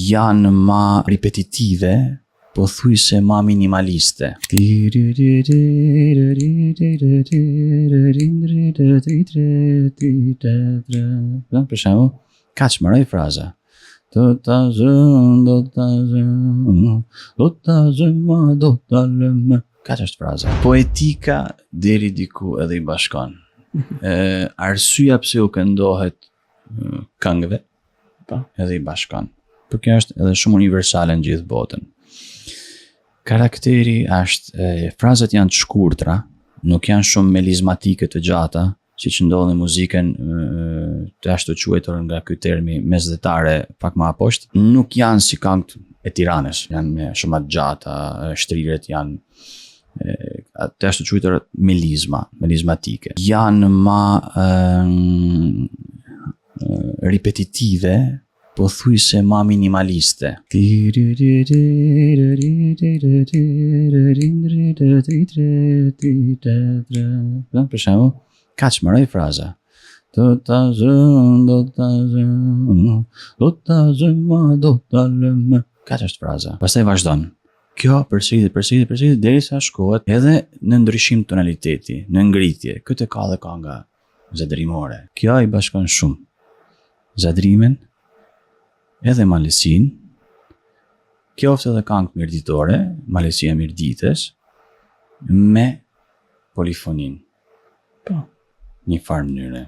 Janë ma ripetitive, pothuajse ma minimaliste. Për shembull, kaq mbaroi fraza. Do ta zë, do ta zë, do ta zë ma, do ta lë më. Kaq është fraza. Poetika deri diku edhe i bashkon. E, arsyeja pse u këndohet këngëve, Po. edhe i bashkon. Por kjo është edhe shumë universale në gjithë botën. Karakteri është, e, frazat janë të shkurtra, nuk janë shumë melizmatike të gjata, siç ndodh në muzikën të ashtu quajtur nga ky termi mesdhetare pak më poshtë, nuk janë si këngët e Tiranës, janë me shumë më të gjata, shtrirjet janë të ashtu quajtur melizma, melizmatike. Janë ma ripetitive, pothuajse ma minimaliste. Për shembull, kaq mbaroi fraza. Do ta zë, do ta zë, do ta zë ma, do ta lë më. Kaq është fraza. Pastaj vazhdon. Kjo përsëritet, përsëritet, përsëritet derisa shkohet edhe në ndryshim tonaliteti, në ngritje. Këtë ka dhe kanga zadrimore. Kjo i bashkon shumë. Zadrimin, edhe malësinë, qoftë edhe kangët mirditore, malësia e Mirditës, me polifoninë. Po. Një farë mënyre.